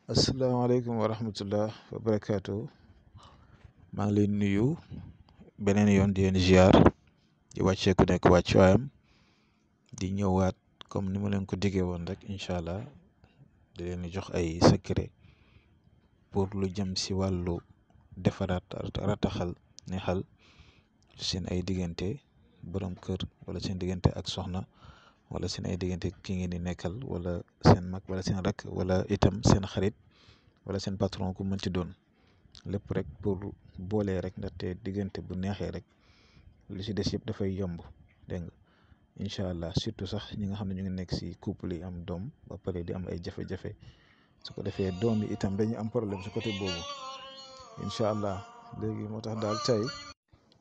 asalaamaaleykum wa rahmatullah wa barakaatu maa ngi leen nuyu beneen yoon di leen ziar di wàccee ku nekk wàccuwaayam di ñëwaat comme ni ma leen ko diggee woon rek incha allah di leen jox ay secret pour lu jëm si wàllu defaraat rataxal neexal seen ay diggante borom kër wala seen diggante ak soxna wala seen ay diggante ki ngeen di nekkal wala seen mag wala seen rakk wala itam seen xarit wala seen patron ku mën ci doon lépp rek pour boolee rek ndaxte diggante bu neexee rek lu si des yëpp dafay yomb dégg nga incha allah surtout sax ñi nga xam ne ñu ngi nekk si couple yi am doom ba pare di am ay jafe-jafe su ko defee doom yi itam dañuy am problème su côté boobu incha allah léegi moo tax daal tey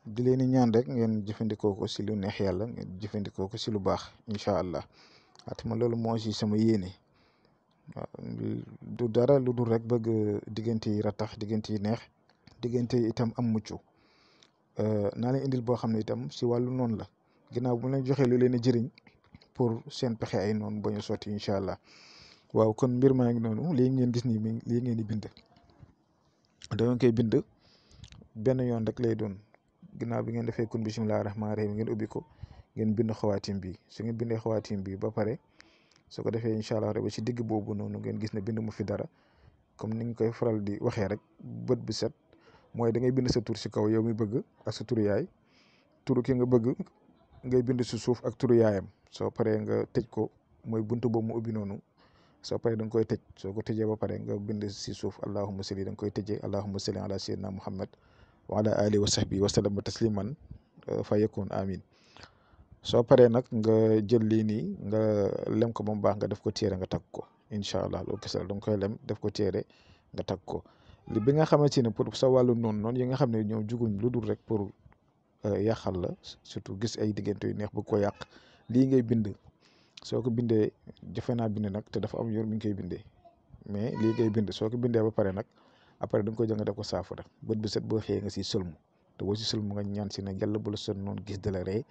di leen di ñaan rek ngeen jëfandikoo ko si lu neex yàlla ngeen jëfandikoo ko si lu baax incha allah atma loolu moo si sama yéene waaw du dara lu dul rek bëgg diggante yi ratax diggante yi neex diggante yi itam am mucc naa leen indil boo xam ne itam si wàllu noonu la ginnaaw bu leen joxee lu leen di jëriñ pour seen pexe ay noonu ba ñu sotti incha allah waaw kon mbir maa ngi noonu lii ngeen gis nii lii ngeen di bind da ngeen koy bind benn yoon rek lay doon ginnaaw bi ngeen defee kun bisimilah rahmaani rahiim ngeen ubbi ko ngeen bind xawaatim bi su ngeen bindee xawaatim bi ba pare su ko defee incha allah rek ci digg boobu noonu ngeen gis ne bind mu fi dara comme ni nga koy faral di waxee rek bët bu set mooy da ngay bind sa tur si kaw yow mi bëgg ak sa turu yaay turu ki nga bëgg ngay bind si suuf ak turu yaayam soo paree nga tëj ko mooy buntu boobu mu ubbi noonu soo paree da nga koy tëj soo ko tëjee ba pare nga bind si suuf allahumma salli da nga koy tëjee allahumma salli ala sayyidina muhammad wa ala alihi wa sahbihi wa sallam tasliman fa yakun amin soo paree nag nga jël lii nii nga lem ko ba mu baax nga def ko téere nga takk ko incha allah loolu kese la da nga koy lem def ko téere nga takk ko li bi nga xamante ne pour sa wàllu noonu yi nga xam ne ñoom juguñ lu dul rek pour yàqal la surtout gis ay diggante yu neex bëgg ko yàq lii ngay bind soo ko bindee jafe naa bind nag te dafa am yoon mi ngi koy bindee mais lii ngay bind soo ko bindee ba pare nag après da nga koy jël nga def ko saafara bët bu set boo xëyee nga siy sëlmu te boo si sëlmu nga ñaan si ne yàlla bu la son noonu gis de la ree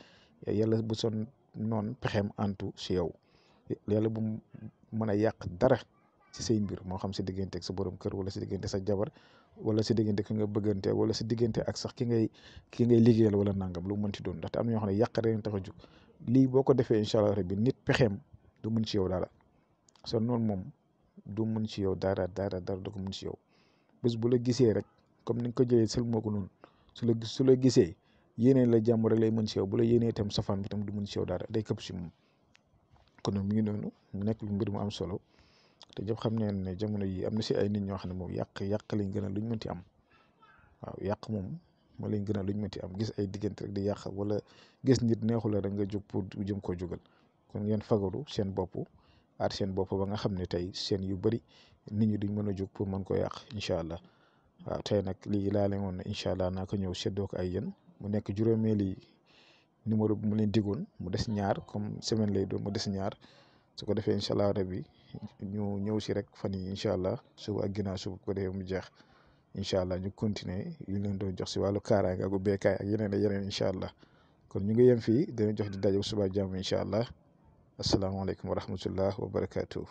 yàlla bu son noonu pexeem antu si yow yàlla bu mën a yàq dara si say mbir moo xam si diggante ak sa borom kër wala si diggante sa jabar wala si diggante ki nga bëggante wala si diggante ak sax ki ngay liggéeyal wala nangam lu mu mënti doon ndaxte am na ñoo xam ne yàq rek tax a jóg lii boo ko defee incha allah rabbi nit pexeem du mën ci yow dara son noonu moom du mën ci yow dara du ko mën ci yow bés bu la gisee rek comme ni nga ko jëlee sël moo ko noonu su la gisee yéenee la jàmm rek lay mën ci yow bu la yéenee itam safaan bi tam du mën ci yow dara day këpp si moom kon mi ngi noonu mu nekk lu mbir mu am solo te ñëpp xam ne jamono yi am na si ay nit ñoo xam ne moom yàq lañ gën a luñ mënti am waaw yàq moom moo lañ gën a luñ mënti am gis ay diggante rek di yàq wala gis nit neexu la rek nga jóg pour jëm koo jógal kon ngeen fagaru seen bopp aar seen bopp ba nga xam ne tey seen yu bëri nit ñi duñ mën a jóg pour mën koo yàq incha allah waaw tey nag lii laa leen woon ne incha allah naa ko ñëw seddoo ko ay yéen mu nekk juróomeeli numéro bi mu leen digoon mu des ñaar comme semaine lay doon mu des ñaar su ko defee incha allah rabbi ñu ñëw si rek fan yi incha allah suba ak ginnaaw suba ko defee mu jeex incha allah ñu continuer yu leen doon jox si wàllu kaaraange ak ubbeekaay ak yeneen incha allah kon ñu ngi yem fii dina jox di daje suba jàmm incha allah asalaamaaleykum wa rahmatullah wa barakaatu.